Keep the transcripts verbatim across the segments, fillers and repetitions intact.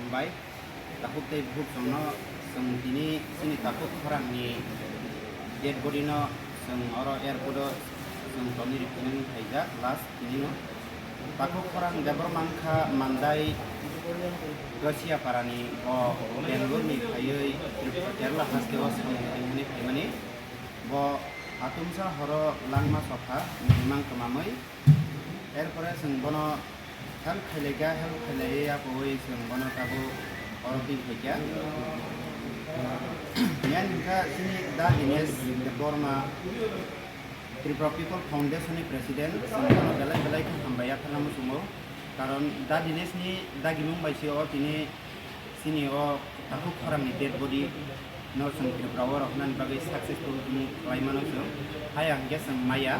Hambai, takhuk tei bukhuk chwngno chwng tini chini takhuk khorangni dead body no chwng oro airport o chwng tonwi rwkhinani phaijak last tini no. Takhuk khorang Debbarma wngkha Mandai Gasiaparani, bo Bangalore ni phaiwi Tripura Kerala haste o samung tangmani phaimani. Bo atumsa horo langma sokha, mimang kwmamwi. Erpore chwng bono help khailai kha, help khailaiwi yapogwi chwng bono tabuk oro twi phaikha. Yang hwnkha chini Da Dinesh Debbarma, Tripura People Foundation ni President, chwng bono belai belai khe hambai yapharna muchungo. Karon Da Dinesh ni dagimung bai se o tini chini o takhuk khorangni dead body no chwng Tripura o rohornani bagwi successful wng khlai mano chwng. Haya hwnkhe chwng maya.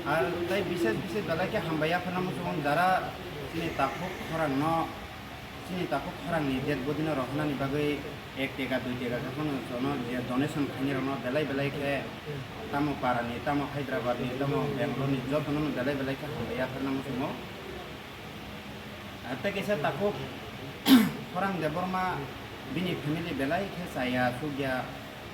Ar tei bises bises belai khe hambai yapharna muchungo jara chini takhuk khorangno, chini takhuk khorangni dead body no rohornani bagwi ek teka dui teka khe phano jono je donation khainai rokno belai belai khe tamo parani, tamo Hyderabad ni, tamo Bangalore ni jotono belai belai khe hambai yapharna muchungo. Tei kaisa takhuk Khorang Debbarma bini family belai khe chaya sukya,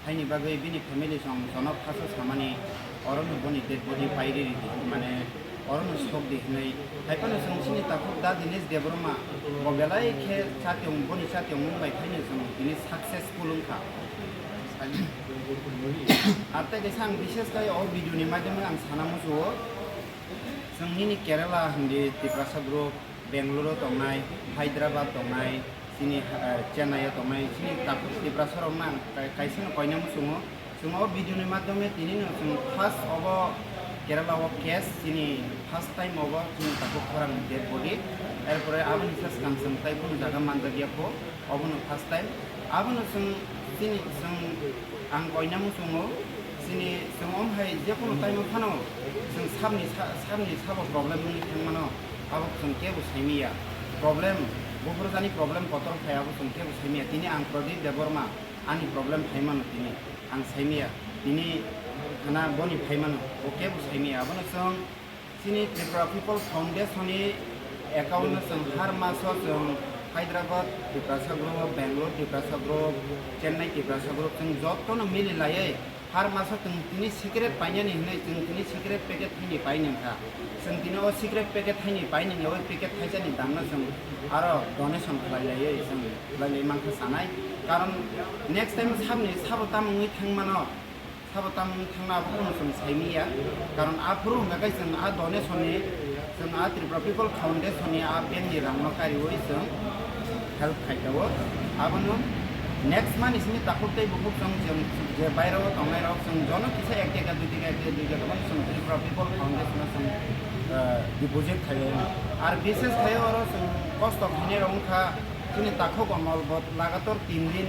haini bagwi bini family song jono phaso samani, orono boni dead body pairi ridi, mane orono sokdi hinwi. Haiphano chwng chini takhuk Da Dinesh Debbarma bo belai khe chatiyong, boni chatiyongmung bai khaino chwng tini successful wngkha. Ar tei kaisa ang bishes khai o video ni madhyame ang sana muchuo. Chwng nini Kerala hindi Tiprasa group, Bangalore o tongnai, Hyderabad tongnai, chini, eh, Chennai o tongnai, chini takhuk Tiprasa rok nang kai-, kaisa no koina muchungo. Chwng o video ni madhyame tini no chwng first obo Kerala o case, chini first time obo chini takhuk khorang dead body. Erpore aboni sa swkang chwng tai kunu jaga manjak ya kho. Obono first time. Abono chwng chini, chwng ang koina muchungo, chini chwng om hai jekunu time o phano chwng sabni sa-, sabni sabo problem wngwi thangmano, abo chwng kebo saimiya. Problem, buphurjani problem kotor phai abo chwng kebo saimiya. Tini ang Pradip Debbarma, ani problem phaimano tini ang saimiya. Tini khana boni phaimano, bo kebo saimiya. Abono chwng Chini Tripura People Foundation ni account no chwng har maso chwng Hyderabad Tiprasa group, Bangalore Tiprasa group, Chennai Tiprasa group chwng joto no mili laiwi har maso chwng tini secret painani hinwi chwng tini secret packet thaini pai nangkha. Chwng tini o secret packet thaini pai nangya o packet thaisa ni dam no chwng aro donation khlai laiwi chwng khlai lai mankha sanai. Karon next time sabni sabo tamo wngwi thangmano. Sabo tamo wng thangna abo phano chwng saimiya, karon aphuru hwnka khe chwng a donation ni, chwng a Tripura People Foundation ni a bank ni rang no kariwi chwng help khai tongo. Abono next month ni simi takhuk tei bukhuk chwng, chwng je bairo o tongnai rok chwng jono kisa ek taka, dui taka, ek taka, dui taka bono chwng Tripura People Foundation no chwng, eh, deposit khai o. Ar bishes khai oro chwng kosto khainai rok wngkha chini takhuk Omol bo lagator tin din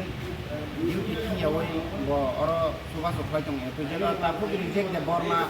duty thangyawi bo oro Chubachu khlai tongo, tei jeno takhuk reject de borma.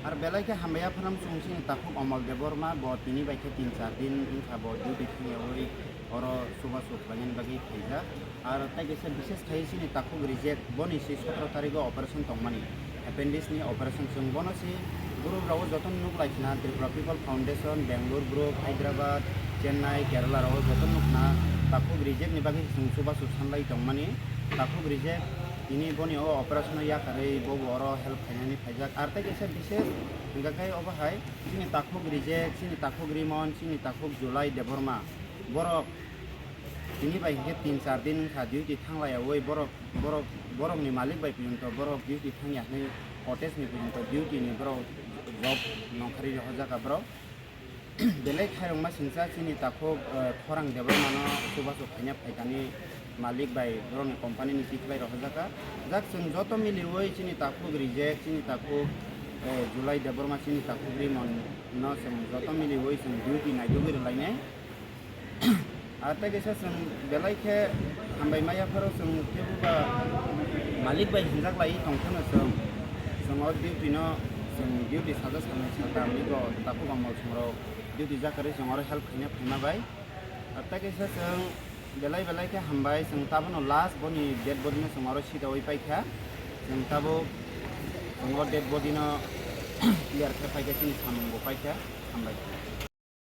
Ar belai khe hambai ya phanang chwng chini takhuk Omol Debbarma, bo tini bai khe tin char din wngkha bo duty thangyawi oro chubachu khlainani bagwi phaijak. Ar tei kaisa bishes khai chini takhuk reject, boni si sotro tarikh o operation tongmani, appendix ni operation, chwng bono si Group rao joto nuk lai khna Tripura People Foundation, Bangalore group, Hyderabad, Chennai, Kerala rao joto nuk khna takhuk reject ni bagwi chwng chubachu sanlai tongmani. Takhuk reject tini boni o operation o yakarwi bobo oro help khainani phaijak. Ar tei kaisa bises hwnkha khe obo hai chini takhuk reject, chini takhuk Rimon, chini takhuk July Debbarma. Borok tini bai hwnkhe tin char din wngkha duty thanglaiyawi borok, borok, borokni malik bai pijinto borok duty thangya hwnwi protest ni pijinto duty ni borok job nongkhari rohorjak borok. Belai khairokma singcha chini takhuk, eh, Khorang Debbarmano chubachu khaina phaikani malik bai borokni company ni tikhlai rohorjak. Jak chwng joto miliwi chini takhuk reject, chini takhuk, eh, July Debbarma, chini takhuk Rimon no chwng joto miliwi chwng duty naitugwi rwlainai. Ar tei kaisa chwng belai khe hambai maya pharo chwng kebo ba malik bai hinjak lai tong phano chwng, chwng o duty no chwng duty sajak salnwi saltam ni bo takhuk bangmol chwng rok duty jakarwi chwng oro help khaina phaima bai. Ar tei kaisa chwng belai belai khe hambai chwng tabono last boni dead body no chwng oro sitawi paikha. Chwng tabuk chwng o dead body no clear khe paikha chini samung bo paikha. Hambai.